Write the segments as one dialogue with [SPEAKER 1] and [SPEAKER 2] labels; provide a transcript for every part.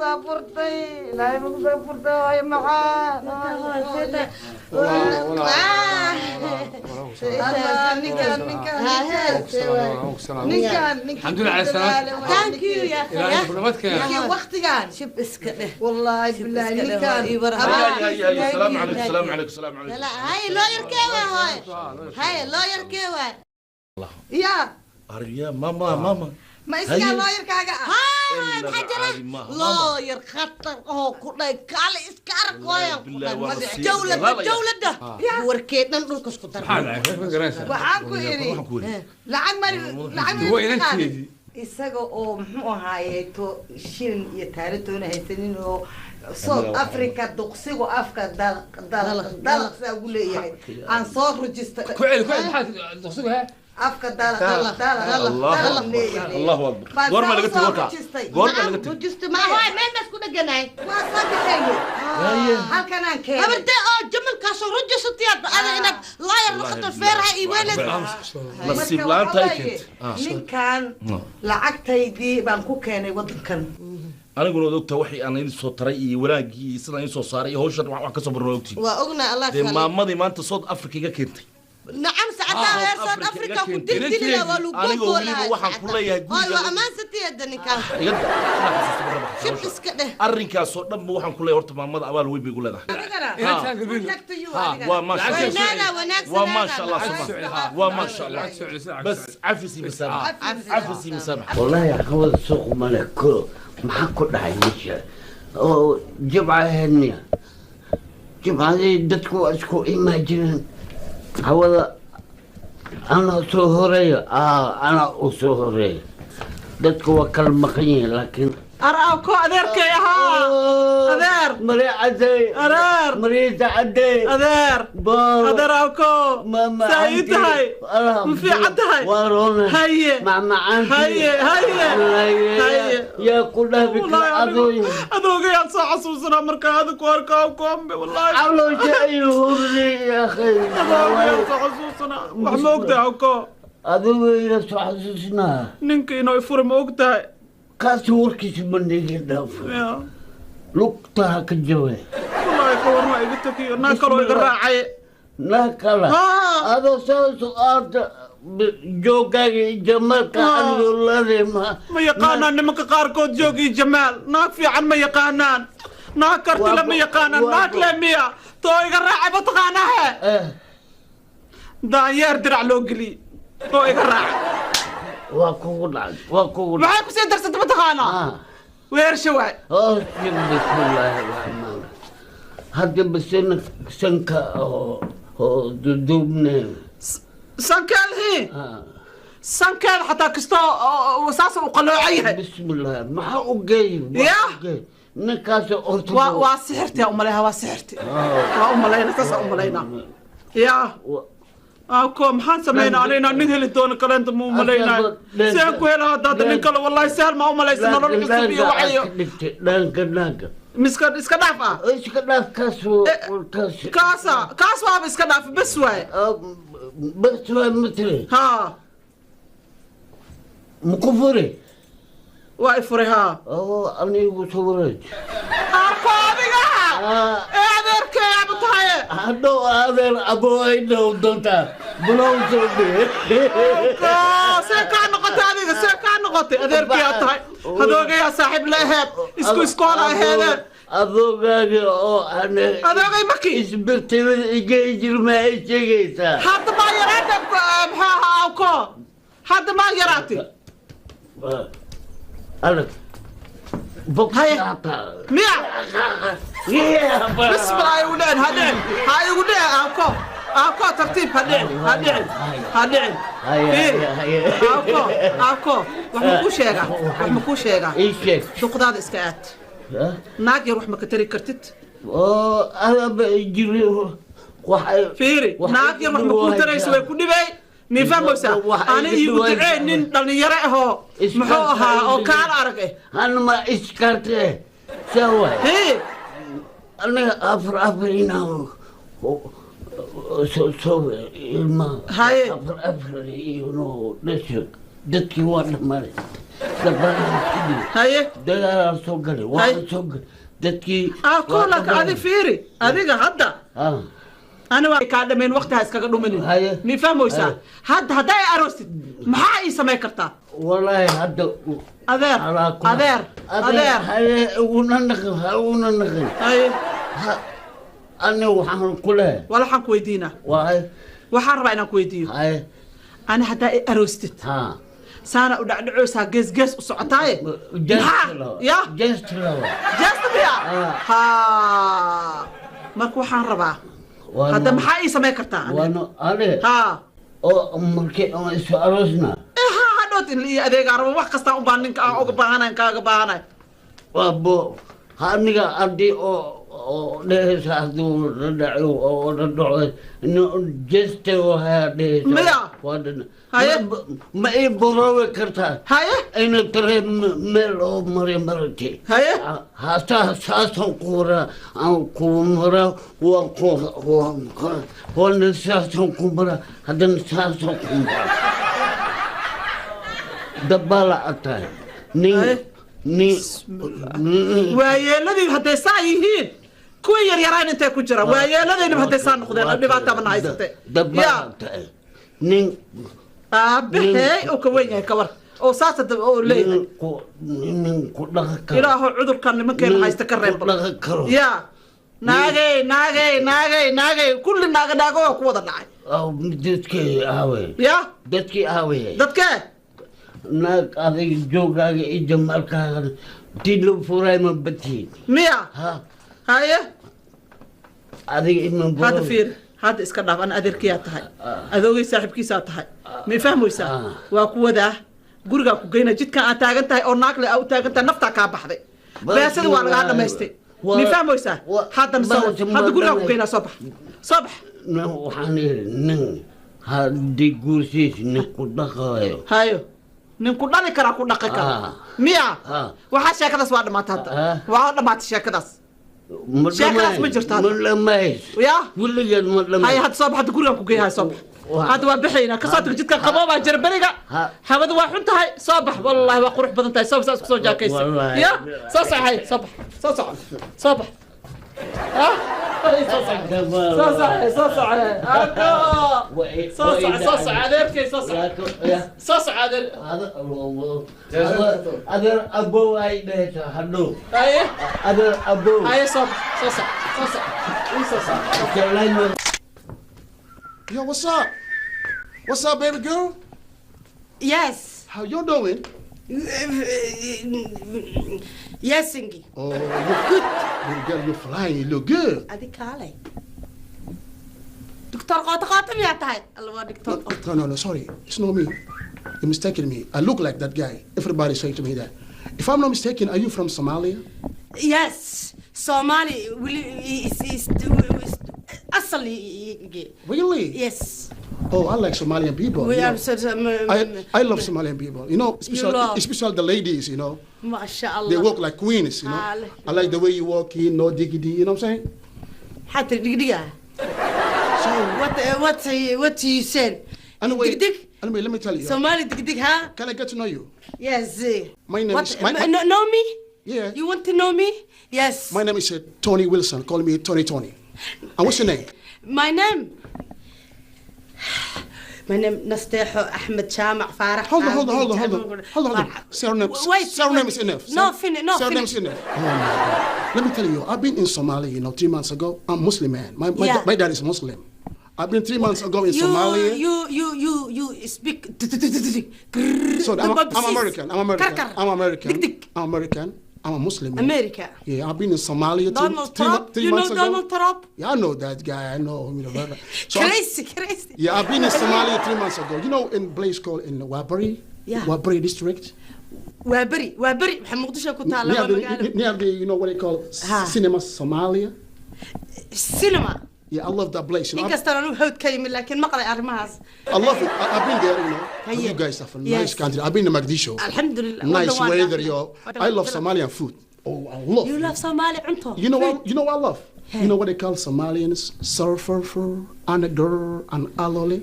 [SPEAKER 1] soo furtay, Ilaahay ma ku soo furtay, hooyo macaan. Allah, ninkan ninkan ninkan ninkan.
[SPEAKER 2] الحمد لله على السلامة.
[SPEAKER 3] Thank you يا
[SPEAKER 2] إلهي
[SPEAKER 3] أخي.
[SPEAKER 2] كلمتك.
[SPEAKER 1] Ninkii waqtigan
[SPEAKER 3] shib iska dheh.
[SPEAKER 1] Wallaahi billahi,
[SPEAKER 3] iska dheh,
[SPEAKER 1] ninkan
[SPEAKER 3] hooyo, ii war.
[SPEAKER 4] السلام عليكم، السلام عليكم، السلام عليكم.
[SPEAKER 3] لا، هاي lawyer-kee waay hooy, هاي lawyer-kee waay.
[SPEAKER 1] Ya.
[SPEAKER 4] Arya, mama, mama.
[SPEAKER 1] Ma isagaa
[SPEAKER 4] Haye.
[SPEAKER 1] lawyer-kaaga ah?
[SPEAKER 3] Haa, maxaa jira?
[SPEAKER 4] Caadi maaha, mama.
[SPEAKER 3] Lawyer khatar oo ku dhay, kaale iska arag hooyan ku
[SPEAKER 4] Billahi,
[SPEAKER 3] dhay.
[SPEAKER 4] waa nasiib.
[SPEAKER 3] Jawlada
[SPEAKER 4] Lalaya.
[SPEAKER 3] jawlada warkeed dhan dhulka isku dar.
[SPEAKER 1] Waxaan ku idhi
[SPEAKER 4] Waxaan ku idhi.
[SPEAKER 1] Lacag mari, lacag
[SPEAKER 2] Waa
[SPEAKER 1] mari.
[SPEAKER 2] inanteedii.
[SPEAKER 1] Isaga oo muxuu ahaaye to shilin iyo taalo toona haysanin oo South Africa duqsigu afka dalaq dalaq dalaq saa ugu leeyahay aan soo rujista.
[SPEAKER 2] Ku celi, ku celi, maxaa duqsigu hee?
[SPEAKER 1] Afka dalaq dalaq dalaq
[SPEAKER 4] الله
[SPEAKER 1] dalaq
[SPEAKER 4] أكبر.
[SPEAKER 1] leeyahay.
[SPEAKER 4] الله أكبر.
[SPEAKER 1] Baan
[SPEAKER 4] Goorma
[SPEAKER 1] saa
[SPEAKER 4] laga
[SPEAKER 1] u
[SPEAKER 4] tegey
[SPEAKER 1] soo
[SPEAKER 4] warkaa?
[SPEAKER 1] rujistay.
[SPEAKER 4] Goorma laga tegey?
[SPEAKER 3] Rujista ma hooy, meel bas ku dheganaay.
[SPEAKER 1] Waa soo kaxeeye, halkan aan keenay.
[SPEAKER 3] Habartee oo jamalkaasoo rujisatayaad ada inaad lawyer noqoto feeraha iyo weeled.
[SPEAKER 4] Nasiib
[SPEAKER 1] Marka
[SPEAKER 4] la'aanta ay
[SPEAKER 1] waxaa
[SPEAKER 4] keentay.
[SPEAKER 1] waaye, ninkan lacagtaydii baan ku keenay wadankan.
[SPEAKER 4] Aniguna waad ogtahay waxii aan idin soo taray iyo wanaaggii iyo sidaan idin soo saaray iyo hawshan wax ka soo barno ogtiin.
[SPEAKER 3] Waa ognaa, Allah
[SPEAKER 4] Dee
[SPEAKER 3] khaliik.
[SPEAKER 4] Maamadii maanta South Africa iga keentay.
[SPEAKER 3] Nacam, sacataa reer
[SPEAKER 4] South
[SPEAKER 3] South
[SPEAKER 4] Africa
[SPEAKER 3] Africa ku
[SPEAKER 4] iga keentay.
[SPEAKER 3] dildili waa lagu
[SPEAKER 4] Anigoo
[SPEAKER 3] googolahay.
[SPEAKER 4] weliba waxaan ku leeyahay
[SPEAKER 3] hooy
[SPEAKER 4] guriga
[SPEAKER 3] waa ammaansantiyeeda ninkaan.
[SPEAKER 4] Iga da-
[SPEAKER 3] Shib iska dheh.
[SPEAKER 4] Arrinkaasoo dhanba waxaan ku leeyahay horta maamada abaal weyn bay igu leedahay.
[SPEAKER 1] Adigana
[SPEAKER 2] Inantaan galbiin.
[SPEAKER 1] good luck to you,
[SPEAKER 2] Ha.
[SPEAKER 1] adigana.
[SPEAKER 4] Waa maasha Allah.
[SPEAKER 3] Weynaada wanaagsan.
[SPEAKER 4] Waa maasha Allah.
[SPEAKER 2] Lacag
[SPEAKER 4] Soma.
[SPEAKER 2] soo celi, ha.
[SPEAKER 4] Waa maasha Allah.
[SPEAKER 2] Lacag soo celi, lacag
[SPEAKER 4] bas
[SPEAKER 2] soo celi.
[SPEAKER 4] Cafis iyo masaamax, cafis iyo masaamax.
[SPEAKER 5] Wallaahi caqabada suuq male ko maxaa ku dhacay meesha oo jibca ahayd miya? Jibcadii dadku waa isku imaa jireen hawada. Anaa soo horeeya, anaa u soo horeeya, dadku waa kala maqan yihiin laakiin
[SPEAKER 6] Arko adeerkay ahaa, adeer.
[SPEAKER 5] Mari cadey.
[SPEAKER 6] Adeer.
[SPEAKER 5] Mariita cadey.
[SPEAKER 6] Adeer.
[SPEAKER 5] Boor.
[SPEAKER 6] Adeer awko, saa ii tahay? Ma fiican tahay?
[SPEAKER 5] Waa roona.
[SPEAKER 6] Haye.
[SPEAKER 5] Macmacaantii.
[SPEAKER 6] Haye, haye. Haye.
[SPEAKER 5] Yaa ku dhaafi kara?
[SPEAKER 6] Wallaahi
[SPEAKER 5] adooy
[SPEAKER 6] adoogayaan soo xasuusanaa markaa adig ku arko awkoombe, wallaahi.
[SPEAKER 5] Caloosha ayuu hurday ya akhay.
[SPEAKER 6] Adoogayaan soo xasuusanaa. Wax ma ogtahay, awko?
[SPEAKER 5] Adigu ila soo xasuusinaa.
[SPEAKER 6] Ninka inoo ifuri ma ogtahay?
[SPEAKER 5] Kaasi warkiisa bandhiga dhaafo.
[SPEAKER 6] Ya.
[SPEAKER 5] Lugta ha ka jabe.
[SPEAKER 6] Wallaahi ka warma iga takiyo naa kaloo iga raacay.
[SPEAKER 5] Naa kala.
[SPEAKER 6] Ah.
[SPEAKER 5] Adoo saas aada joogaaga iyo jamaalka
[SPEAKER 6] Ah.
[SPEAKER 5] anigoo leedahay ma
[SPEAKER 6] Ma yaqaanaan nimanka qaarkood joog iyo jamaal. Naag fiican ma yaqaanaan, naag kartile ma yaqaanaan. Naag le miya too iga raacay ma taqaanaahe?
[SPEAKER 5] Eh.
[SPEAKER 6] Daanyeer dirac loo geliyey oo iga raacay.
[SPEAKER 5] Waa kugu dhacay, waa kugu dhacay.
[SPEAKER 6] Maxay kusii darsatay ma taqaanaa?
[SPEAKER 5] Ah.
[SPEAKER 6] Weersha waay.
[SPEAKER 5] Oh, bismillaahi raxmaan. Hadda basina sanka oo duduubne.
[SPEAKER 6] Sankeedii.
[SPEAKER 5] Ah.
[SPEAKER 6] Sankeeda xataa kastoo saas u qaloocan yahay.
[SPEAKER 5] Bismillah, maxaa u geey?
[SPEAKER 6] Yah.
[SPEAKER 5] Ninkaas horta
[SPEAKER 6] waa sixirti aa umaleeha, waa sixirti waa umalayna, saas aa umalayna ya. Ako, maxaan samaynaa anayna nin heli doono kaleenta ma umalaynayo. Seen ku hela hadda nin kale? Wallahi sahal ma umalaysa nolol cusub iyo waxayo.
[SPEAKER 5] Dhigtay dhanka dhanka.
[SPEAKER 6] Miska iska dhaaf ah.
[SPEAKER 5] Iska dhaaf kaas.
[SPEAKER 6] Eh,
[SPEAKER 5] kaas.
[SPEAKER 6] Kaasa kaas waaba iska dhaaf bes waay.
[SPEAKER 5] Bas waa matri.
[SPEAKER 6] Ha.
[SPEAKER 5] Maku furi?
[SPEAKER 6] Waa i furay, ha.
[SPEAKER 5] Oo anigu soo.
[SPEAKER 6] Ako, adiga ee adeerkay aaba tahaye.
[SPEAKER 5] Hadhow adeer aboo ay dhow doontaa bulow soo.
[SPEAKER 6] See kaa noqotay adiga? See kaa noqotay? Adeerkay aa tahay, hadoogayaa saaxiib la aheed, isku iskoola aheedeen.
[SPEAKER 5] Adoogaaga oo aan
[SPEAKER 6] Adoogay maki
[SPEAKER 5] isbirtimada igay jirma ay sheegaysaa.
[SPEAKER 6] Hadda maa yaraata? Maxaa ahaa awko? Hadda maa yaraatay?
[SPEAKER 5] Adag.
[SPEAKER 6] Haye. Miya bismillah, igu dhicin, ha dhicin, ha igu dhicin awko, awko, tartiib, ha dhicin, ha dhicin, ha dhicin. Fiiri, awko, awko, wax ma kuu sheegaa? Wax ma kuu sheegaa?
[SPEAKER 5] Ii sheeg.
[SPEAKER 6] Shuqdaada iska aad. Naag yar wax ma ka tari kartid.
[SPEAKER 5] Oo adaba jiri waxay
[SPEAKER 6] Fiiri, naag yar wax ma kuu tarayso, way ku dhibay mii fahmaysaa? Ani iigu ducee nin dhallinyaro ahoo muxuu ahaa oo kaal arag eh.
[SPEAKER 5] Hanma iskarte saa waay.
[SPEAKER 6] Hee.
[SPEAKER 5] Aniga afar afar inaan soo ilma.
[SPEAKER 6] Haye.
[SPEAKER 5] Afar afar iyo dhasho dadkii waa dhamaaday. Dabaalaan isku dhigay.
[SPEAKER 6] Haye.
[SPEAKER 5] Dagaalaan soo galay, waan soo galay dadkii.
[SPEAKER 6] Ah, koolaka adi fiiri, adiga hadda ani waa kaa dhamayn, waqti ha iskaga dhuminin.
[SPEAKER 5] Haye.
[SPEAKER 6] Mi fahmoysaa?
[SPEAKER 5] Haye.
[SPEAKER 6] Hadda hadday aroostid, maxaa ii samayn kartaa?
[SPEAKER 5] Wallaahi hadda
[SPEAKER 6] Adeer, adeer, adeer.
[SPEAKER 5] Haye, iguna naqin, ha iguna naqin.
[SPEAKER 6] Haye.
[SPEAKER 5] Ha, ani waxaan ku leeyahay.
[SPEAKER 6] Wala waxaan ku weydiinaa.
[SPEAKER 5] Waay.
[SPEAKER 6] Waxaan rabaa inaan ku weydiiyo.
[SPEAKER 5] Haye.
[SPEAKER 6] Ani haddaa i aroostid, saana u dhacdhacoosaa, gees gees u socotaaye, maxaa ya?
[SPEAKER 5] Jeesta laba.
[SPEAKER 6] Jeesta miya? Ha, marka waxaan rabaa hadda, maxaa ii samayn kartaa ani?
[SPEAKER 5] Waano ani
[SPEAKER 6] Ha.
[SPEAKER 5] Oo markii aan isu aroosna.
[SPEAKER 6] Eh, ha, hadhood in la ii adeegaa rabo, wax kastaan u baahan, ninka aan uga baahanayn, kaaga baahanahay.
[SPEAKER 5] Waa bo aniga haddii oo dhehaysa, hadduu la dhaco oo la dhaco jeste wahaa dhehaysa.
[SPEAKER 6] Maya.
[SPEAKER 5] Waa dhan.
[SPEAKER 6] Haye.
[SPEAKER 5] Ma ii boroobi kartaa?
[SPEAKER 6] Haye.
[SPEAKER 5] Ina tareen meel oo mari marati.
[SPEAKER 6] Haye.
[SPEAKER 5] Hataa saasaan ku waraa, aan ku maraa, waan ku waan waana saasaan ku maraa, haddana saasaan ku maraa. Dabaala ad tahay nin nin.
[SPEAKER 6] Waayeeladii hadday saa yihiin, kuwii yaryaraan intay ku jiraan? Waayeeladayniba hadday saa noqdeen, dhibaataba na haysatay.
[SPEAKER 5] Dabaala tahay nin.
[SPEAKER 6] Aabahey uu ka wen yahay, kawar oo saas hadda oo leeyahay.
[SPEAKER 5] Nin ku dhaqan karo.
[SPEAKER 6] Ilaahu cudurkan nimankeena
[SPEAKER 5] Nin
[SPEAKER 6] haysta ka reeb.
[SPEAKER 5] ku dhaqan karo.
[SPEAKER 6] Ya naagey, naagey, naagey, naagey, kulli naaga naaga waa ku wada dhacay.
[SPEAKER 5] Aw, dadkii aawey?
[SPEAKER 6] Ya.
[SPEAKER 5] Dadkii aawey?
[SPEAKER 6] Dadkee?
[SPEAKER 5] Naag adiga joogaaga iyo jamaalkaaga tii loo furay ma batiid.
[SPEAKER 6] Miya?
[SPEAKER 5] Ha.
[SPEAKER 6] Haye.
[SPEAKER 5] Adiga ima.
[SPEAKER 6] Hadda fiir, hadda iska dhaaf, ana adeerkiyaa tahay, adoogay saaxiibkiisaa tahay, ma fahmaysaa? Waa ku wadaa, gurigaa ku geyna. Jidkan aad taagan tahay oo naagle aa u taagan tahay, naftaa kaa baxday, beesada waa lagaa dhamaystay, ma fahmaysaa? Haddana soo hadda gurigaa ku geynaa, soo bax, soo bax.
[SPEAKER 5] Nin waxaan yidhi, nin haddii guursiis nin ku dhaqayo.
[SPEAKER 6] Hayo, nin ku dhali karaa, ku dhaqi kara miya? Waxaa sheekadaas waa dhamaatay hadda, waa dhamaatay sheekadaas. Sheekadaas ma jirto hadda.
[SPEAKER 5] Ma dhamays.
[SPEAKER 6] Ya.
[SPEAKER 5] Weligeed ma dhamays.
[SPEAKER 6] Haya, hadda soo bax, hadda gurigaan ku geeyahay, soo bax. Hadda waa bixaynaa, kasoo tago jidkan, qaboobaa jira beriga, hawada waa xun tahay, soo bax. Wallaahi waa qurux badan tahay, soo bax, saa isku soo jaakaysa.
[SPEAKER 5] Wallaahi.
[SPEAKER 6] Ya soo soco, hay, soo bax, soo soco, soo bax. Ah, soo soco, soo soco, soo soco. Ako, soo soco, soo soco, adeerkay, soo soco, soo soco, adeer.
[SPEAKER 5] Adeer abow ay dhehaysaa hadhow.
[SPEAKER 6] Haye.
[SPEAKER 5] Adeer abow.
[SPEAKER 6] Haye, soo bax, soo soco, soo soco, ii soo soco.
[SPEAKER 7] Yo, what's up? What's up, baby girl?
[SPEAKER 3] Yes.
[SPEAKER 7] How you doing?
[SPEAKER 3] Yes, Ingi.
[SPEAKER 7] Oh, you good. Baby girl, you flying. You look good.
[SPEAKER 3] Adi kaalay. Doctor Qoto Qoto miyaa tahay? Alla waa doctor.
[SPEAKER 7] No, no, no, sorry. It's not me. You're mistaken me. I look like that guy. Everybody saying to me that. If I'm not mistaken, are you from Somalia?
[SPEAKER 3] Yes. Somali will is asali Ingi.
[SPEAKER 7] Really?
[SPEAKER 3] Yes.
[SPEAKER 7] Oh, I like Somalian people.
[SPEAKER 3] We
[SPEAKER 7] you
[SPEAKER 3] are
[SPEAKER 7] know. I love Somalian people. Especially,
[SPEAKER 3] love.
[SPEAKER 7] Especially the ladies, you know.
[SPEAKER 3] Masha Allah.
[SPEAKER 7] They walk like queens.
[SPEAKER 3] Ah,
[SPEAKER 7] I like the way you walk in, no diggity, you know what I'm saying?
[SPEAKER 3] Xataa dhigdhiga.
[SPEAKER 7] So
[SPEAKER 3] what you said?
[SPEAKER 7] Anyway,
[SPEAKER 3] Digdig?
[SPEAKER 7] anyway, let me tell you.
[SPEAKER 3] Somali digdig, huh?
[SPEAKER 7] Can I get to know you?
[SPEAKER 3] Yes.
[SPEAKER 7] My name
[SPEAKER 3] What,
[SPEAKER 7] is my,
[SPEAKER 3] no, know me?
[SPEAKER 7] Yeah.
[SPEAKER 3] You want to know me? Yes.
[SPEAKER 7] My name is Tony Wilson. Call me Tony Tony. And what's your name?
[SPEAKER 3] My name. My name Nasteho Ahmed Shama Farah.
[SPEAKER 7] Hold on, hold on, hold on, hold on, hold on, hold on. Surname,
[SPEAKER 3] Wait,
[SPEAKER 7] surname
[SPEAKER 3] wait.
[SPEAKER 7] is enough.
[SPEAKER 3] No, finish. No,
[SPEAKER 7] Surname
[SPEAKER 3] finish.
[SPEAKER 7] is enough. Oh my God. Let me tell you, I've been in Somalia, 3 months ago. I'm Muslim man. My
[SPEAKER 3] Yeah.
[SPEAKER 7] My dad is Muslim. I've been 3 months ago in
[SPEAKER 3] You,
[SPEAKER 7] Somalia.
[SPEAKER 3] you speak.
[SPEAKER 7] So I'm American. I'm American.
[SPEAKER 3] Karkar.
[SPEAKER 7] I'm American. I'm American. I'm a Muslim man.
[SPEAKER 3] America.
[SPEAKER 7] Yeah, I've been in Somalia
[SPEAKER 3] Donald Trump.
[SPEAKER 7] three
[SPEAKER 3] You know
[SPEAKER 7] months ago.
[SPEAKER 3] Donald Trump?
[SPEAKER 7] Yeah, I know that guy. I know him. So
[SPEAKER 3] Crazy, crazy.
[SPEAKER 7] Yeah, I've been in Somalia 3 months ago. You know, in place called in Wabari,
[SPEAKER 3] Yeah.
[SPEAKER 7] Wabari district.
[SPEAKER 3] Waa beri, waa beri, waxaa Muqdisho ku taala
[SPEAKER 7] Near
[SPEAKER 3] waa
[SPEAKER 7] the,
[SPEAKER 3] magaalo.
[SPEAKER 7] near the, you know what they call
[SPEAKER 3] Ha.
[SPEAKER 7] Cinema Somalia.
[SPEAKER 3] Cinema.
[SPEAKER 7] Yeah, I love that place.
[SPEAKER 3] Inkastoo anu hawd ka yimid, laakiin maqlay arrimahaas.
[SPEAKER 7] I love it. I've been there.
[SPEAKER 3] Haye.
[SPEAKER 7] You guys have a nice country. I've been to Mogadishu.
[SPEAKER 3] Alhamdulillah.
[SPEAKER 7] Nice
[SPEAKER 3] Waddan waa
[SPEAKER 7] weather,
[SPEAKER 3] dhaafnay.
[SPEAKER 7] yo. I love Somalian food. Oh, I love.
[SPEAKER 3] You love Somali cunto?
[SPEAKER 7] You know what? You know what I love? You know what they call Somalians? Surfer, anagur, and alole.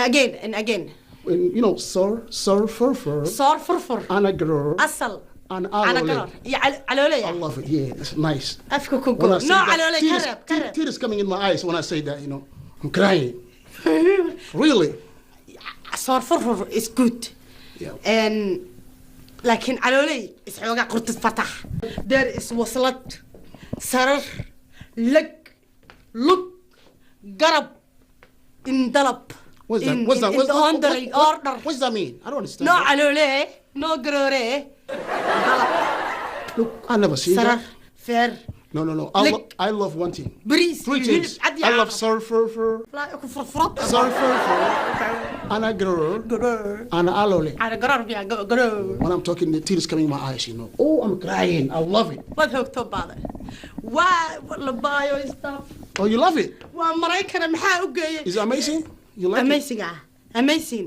[SPEAKER 3] Again and again.
[SPEAKER 7] And, you know, sir, sir, fur, fur.
[SPEAKER 3] Soor furfur.
[SPEAKER 7] And a girl.
[SPEAKER 3] Asal.
[SPEAKER 7] And
[SPEAKER 3] Cana
[SPEAKER 7] alole.
[SPEAKER 3] garoor. Iyo calooley.
[SPEAKER 7] I love it. Yeah, it's nice.
[SPEAKER 3] Afka ku
[SPEAKER 7] When
[SPEAKER 3] go.
[SPEAKER 7] I say
[SPEAKER 3] No
[SPEAKER 7] that,
[SPEAKER 3] calooley ka
[SPEAKER 7] tears,
[SPEAKER 3] reeb, ka reeb.
[SPEAKER 7] tears coming in my eyes when I say that, you know. I'm crying. Really?
[SPEAKER 3] Soor furfur is good.
[SPEAKER 7] Yeah.
[SPEAKER 3] And laakiin calooley is xoogaa qurtid fatax. There is waslad, sarar, leg, lug, garab, indalab.
[SPEAKER 7] What's that?
[SPEAKER 3] In,
[SPEAKER 7] What's that?
[SPEAKER 3] in,
[SPEAKER 7] What's,
[SPEAKER 3] in
[SPEAKER 7] what,
[SPEAKER 3] ordering,
[SPEAKER 7] what,
[SPEAKER 3] order.
[SPEAKER 7] What does that mean? I don't understand.
[SPEAKER 3] No
[SPEAKER 7] that.
[SPEAKER 3] caloole, no garoore. Dalab,
[SPEAKER 7] Look, I never seen
[SPEAKER 3] sarar,
[SPEAKER 7] that.
[SPEAKER 3] feer,
[SPEAKER 7] No, no, no.
[SPEAKER 3] Lick.
[SPEAKER 7] I love one thing.
[SPEAKER 3] bariis,
[SPEAKER 7] Three
[SPEAKER 3] iyo
[SPEAKER 7] things.
[SPEAKER 3] hilib cad iyo
[SPEAKER 7] I love
[SPEAKER 3] caano.
[SPEAKER 7] sir, fur, fur,
[SPEAKER 3] Laa, ku furfurad.
[SPEAKER 7] sir, fur, fur, and a girl, and alole.
[SPEAKER 3] Caano garoor miyaa garoor.
[SPEAKER 7] When I'm talking, the tears coming in my eyes, you know. Oh, I'm crying. I love it.
[SPEAKER 3] Waad hoogtoo baaday. Waa la baayo stuff.
[SPEAKER 7] Oh, you love it?
[SPEAKER 3] Waa Maraykana maxaa u geeyay?
[SPEAKER 7] Is it amazing? You like it?
[SPEAKER 3] Amazing ah. Amazing.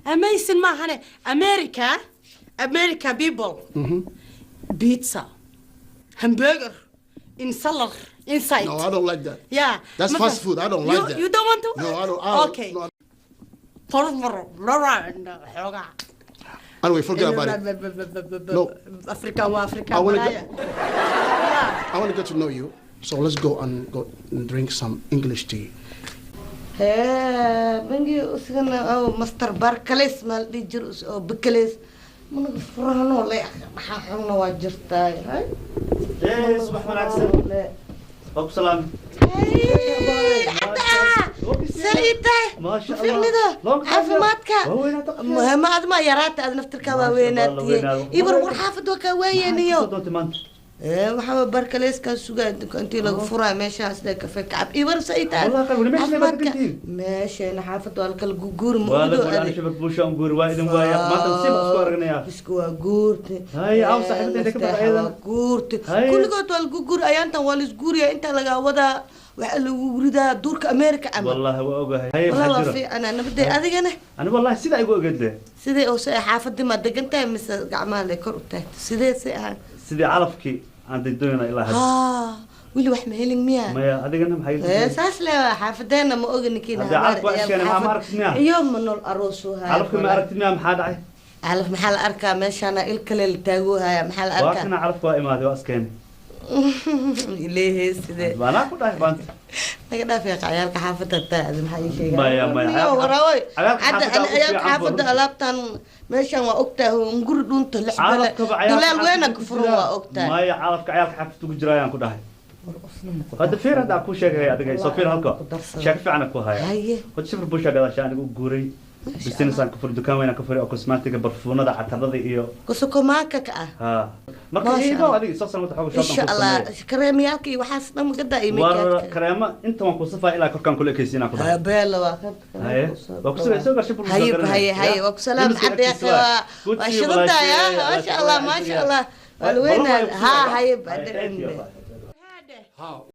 [SPEAKER 3] Amazing maahane. America, America people. Pizza, hamburger, in salad, inside.
[SPEAKER 7] No, I don't like that.
[SPEAKER 3] Yeah.
[SPEAKER 7] That's fast food. I don't like that.
[SPEAKER 3] You don't want to?
[SPEAKER 7] No, I don't. I don't
[SPEAKER 3] Okay.
[SPEAKER 7] No, I-
[SPEAKER 3] Furfur, xoogaa.
[SPEAKER 7] anyway, forget about it. No.
[SPEAKER 3] Africa waa Africa.
[SPEAKER 7] I wanna
[SPEAKER 3] walaaya.
[SPEAKER 7] I want to get to know you. So let's go and go and drink some English tea.
[SPEAKER 1] Hee, bangi isagana oo master barclays ma la dhihi jiro oo baclays managa furano le, maxaa xunna waa jirtaa hay.
[SPEAKER 8] Ee, subax wanaagsan. Waa ku salaam.
[SPEAKER 1] Saliida.
[SPEAKER 8] Maasha Allah.
[SPEAKER 1] Ficnida.
[SPEAKER 8] Long time.
[SPEAKER 1] Caafimaadka.
[SPEAKER 8] Waa weynaata.
[SPEAKER 1] Ma ad ma yaraata, aad naftirkaa waa
[SPEAKER 8] Maasha Allah,
[SPEAKER 1] weynaatiye.
[SPEAKER 8] weynaado.
[SPEAKER 1] Ibar war xaafad waa kaa waayeniyo.
[SPEAKER 8] Maxaad doontay maanta?
[SPEAKER 1] Ee, waxaa barkaleyskaa sugaa intii laga furaa meeshaas le kafe kacab ibar saytaa.
[SPEAKER 8] Wallahi qalbi, meesha ma degantihiin?
[SPEAKER 1] Meesheena xaafad waa lakala guguur ma
[SPEAKER 8] Waa la
[SPEAKER 1] odo
[SPEAKER 8] guuray,
[SPEAKER 1] adi.
[SPEAKER 8] ana shabak buusha aan guuri, waa idin waaya. Maanta nasiib baan isku aragnayaa.
[SPEAKER 1] Isku waa guurte.
[SPEAKER 8] Hay, aw saaxiibada intay ka
[SPEAKER 1] Nasteexa
[SPEAKER 8] baxayaan.
[SPEAKER 1] waa guurte.
[SPEAKER 8] Hay.
[SPEAKER 1] Kulligood waa lagu guuri, ayaantan waa laisguuriyaa, intaa lagaa wadaa waxaa lagu ridaa duurka America camal.
[SPEAKER 8] Wallahi waa ogahay. Haye,
[SPEAKER 1] Wallah
[SPEAKER 8] maxaa
[SPEAKER 1] waa
[SPEAKER 8] jira?
[SPEAKER 1] fiicana nabadee, adigana?
[SPEAKER 8] Ani wallahi sidaa igu ogeed le.
[SPEAKER 1] Sidee oo se xaafadii ma degan tahay mise gacmaha le kor u taagto, sidee se ahaan?
[SPEAKER 8] Sidii calafkii aan daydoonayna ilaa hadda.
[SPEAKER 1] Haa, weli wax ma helin miyaa?
[SPEAKER 8] Maya, adigana maxay
[SPEAKER 1] Ee, saas le waa xaafadeena ma oga ninkiina.
[SPEAKER 8] Haddii calafku waa iskeenay, maxaa ma aragtid miyaa?
[SPEAKER 1] Iyo ma nool aroosuu haya.
[SPEAKER 8] Calafkii ma aragtid miyaa, maxaa dhacay?
[SPEAKER 1] Calaf maxaa la arkaa? Meeshaana il kale la taaguu haya, maxaa la
[SPEAKER 8] Waa
[SPEAKER 1] arkaa?
[SPEAKER 8] kana calafku waa imaaday, waa iskeenay.
[SPEAKER 1] Ileehe sidee?
[SPEAKER 8] Baanaa ku dhahay maanta.
[SPEAKER 1] Naga dhaaf yaa ciyaalka xaafadda taa, maxaa ii sheegaa?
[SPEAKER 8] Maya, maya,
[SPEAKER 1] Niyo, waraaway.
[SPEAKER 8] ciyaalka
[SPEAKER 1] Hadda
[SPEAKER 8] xaafadda
[SPEAKER 1] ana
[SPEAKER 8] ugu
[SPEAKER 1] ciyaalka
[SPEAKER 8] fiican
[SPEAKER 1] xaafadda
[SPEAKER 8] buu.
[SPEAKER 1] alaabtan meeshan waa ogtahay, hunguri dhunta lix bale
[SPEAKER 8] Calafkaba ciyaalka
[SPEAKER 1] dulaal weyna
[SPEAKER 8] xaafadda
[SPEAKER 1] ku
[SPEAKER 8] ku
[SPEAKER 1] furan
[SPEAKER 8] jiraa.
[SPEAKER 1] waa ogtahay.
[SPEAKER 8] Maya, calafka ciyaalka xaafadda ku jira ayaan ku dhahay. Hadda fiir, hadda aan kuu sheegay adiga, soo fiir halka. Sheeko fiican aan ku haya.
[SPEAKER 1] Haye.
[SPEAKER 8] Hada shifr buusha gadaasha anigu u guuray. Business aan ka furay, dukaan weyn aan ka furay oo cosmetic, barfuunada, catarada iyo
[SPEAKER 1] Kusukumaanka ka ah.
[SPEAKER 8] Ha. Marka
[SPEAKER 1] Maasha
[SPEAKER 8] iibo
[SPEAKER 1] Allah.
[SPEAKER 8] adiga soo san wada xoog
[SPEAKER 1] Insha
[SPEAKER 8] shopping ku
[SPEAKER 1] Allah
[SPEAKER 8] sameeyay.
[SPEAKER 1] kareemyaalka iyo waxaas dhan gada iyo
[SPEAKER 8] War
[SPEAKER 1] make-upka.
[SPEAKER 8] kareema inta waan ku safaa ilaa korkaan kula ekaysiinaan ku dhahay.
[SPEAKER 1] Beela waa ka.
[SPEAKER 8] Haye. Waa ku sugay, soo gashay bur
[SPEAKER 1] Haye
[SPEAKER 8] soo garanaya.
[SPEAKER 1] haye haye,
[SPEAKER 8] Ya.
[SPEAKER 1] waa ku salaam
[SPEAKER 8] Yunus
[SPEAKER 1] cadda
[SPEAKER 8] agtiisa
[SPEAKER 1] yaa
[SPEAKER 8] waa.
[SPEAKER 1] waa
[SPEAKER 8] Good
[SPEAKER 1] waa
[SPEAKER 8] see you,
[SPEAKER 1] shidantahay
[SPEAKER 8] walaashay.
[SPEAKER 1] ah, maasha Allah, maasha Allah, waa la
[SPEAKER 8] Wallah,
[SPEAKER 1] weynaada.
[SPEAKER 8] waa ku
[SPEAKER 1] Ha
[SPEAKER 8] sugaya.
[SPEAKER 1] haye
[SPEAKER 8] Haye, thank you.
[SPEAKER 1] baadhicin.
[SPEAKER 6] Ha.